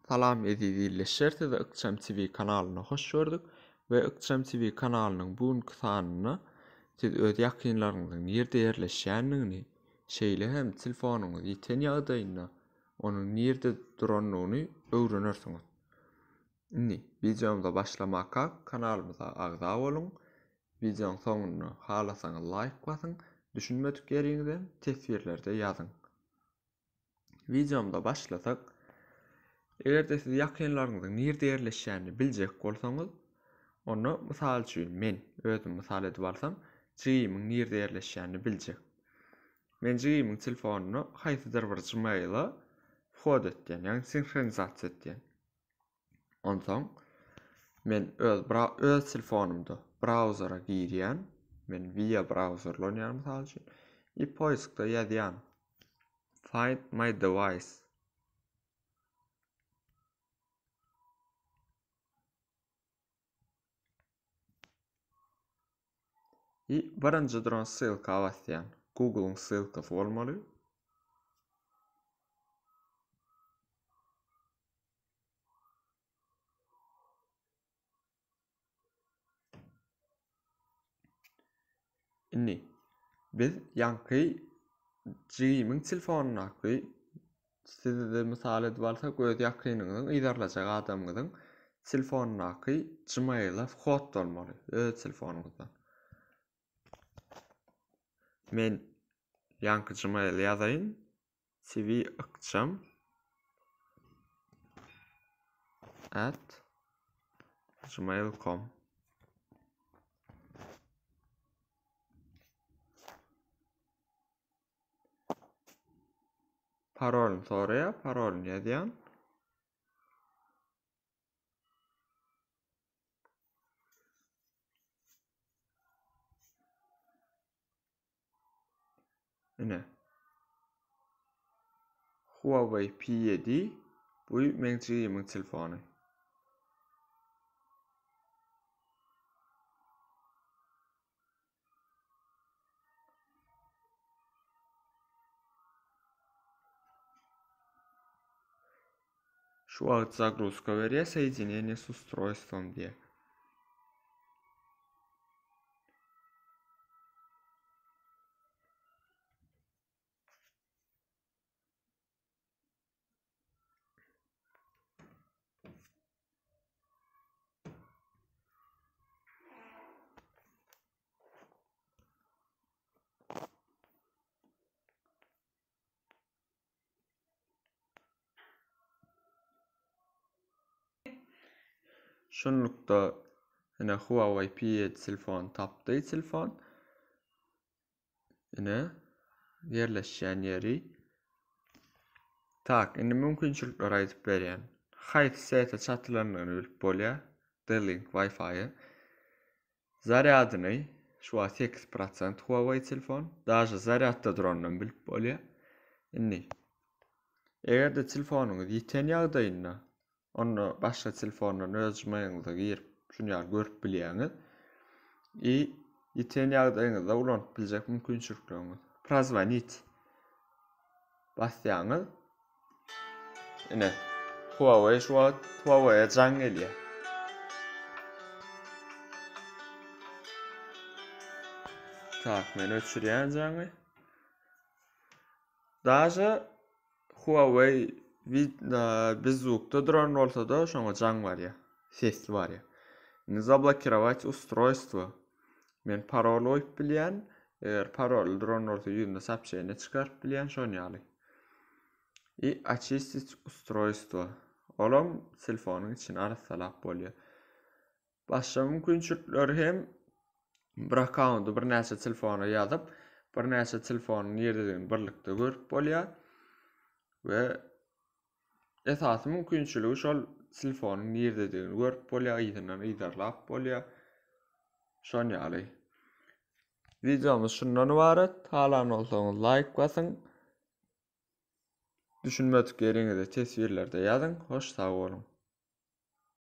Salam eziz ildeşler sizi Ykjam TV kanalyna hoş gördük we Ykjam TV kanalynyň bu günki sanynda siz öz ýakynlaryňyzyň nirde ýerleşýändigini şeýle hem telefonyňyz ýiten ýagdaýynda onuň nirde durandygyny öwrenersiňiz. Indi wideomyza başlamakak kanalymyza agza boluň wideoň soňunda halasaňyz laýk basyň düşünmedik ýeriňizem teswirlerde ýazyň. Wideomyza başlasak, eger-de siz ýakynlaryňyzyň nirde ýerleşýänini biljek bolsaňyz, onda mysal üçin men özüm mysal edip alsam, jigimiň nirde ýerleşýänini biljek. Men jigimiň telefonyna haýsydyr bir gmail-a whod etýän, ýagny sinhronizasiýa etýän. Onsoň men öz öz telefonymda brauzera girýän. Men Via brauzer ulanýan mysal üçin. I poiskda ýazýan. Find my device. I birinji duran ssylka basýan. Google-yň ssylkasy bolmaly. Indi biz ýaňky jigimiň telefonyndaky sizi mysal edip alsak öz ýakynyňyzyň yzarlajak adamyňyzyň telefonyndaky gmail-a whod bolmaly öz telefonyňyzdan. Men ýaňky gmail ýazaýyn. TV ykjam at gmail.com Parolyny soraýar, parolyny ýazýan. Ine. Huawei P7 bu meň jigimiň telefony. Şu wagt zagruzka berýär, soýedineniýe s ustrojstwom diýýär. Şunlukda ine Huawei P7 telefony tapdy telefon. Ine ýerleşýän ýeri. Tak, indi mümkinçilikleri aýdyp berýän. Haýsy sete çatylandygyny bilip bolýar. D-Link Wi-Fi-e. Zarýadyny şu wagt 8% Huawei telefon. Daže zarýadda duranynam bilip bolýar. Indi eger-de telefonyňyz ýiten ýagdaýynda onda başga telefondan öz gmail-iňize girip şuny ýaly görüp bilýäňiz. I ýiten ýagdaýyňyzda ulanyp biljek mümkinçilikleriňiz. Prozwonit basýaňyz. Ine, Huawei şu wagt Huawei-e jaň gelýär. Tak, men öçürýän jaňy. Daže Huawei bezzukda duran bolsa-da şoňa jaň barýar. Sesli barýar. Indi zablokirować ustrojstwo. Men parol goýup bilýän. Eger parolly duran bolsa ýüzüne soobşeniýe çykaryp bilýän şon ýaly. I oçistit ustrojstwo. Olam telefonyň içini arassalap bolýar. Başga mümkinçilikleri hem bir akkaundy birnäçe telefona ýazyp, birnäçe telefonyň nirededigini birlikde görüp bolýar. We esasy mümkinçiligi şol telefonyň nirededigini görüp bolýar, yzyndan yzarlap bolýar. Şon ýaly. Wideomyz şundan ybarat. Halan bolsaňyz laýk basyň. Düşünmedik ýeriňizde teswirlerde ýazyň. Hoş sag boluň.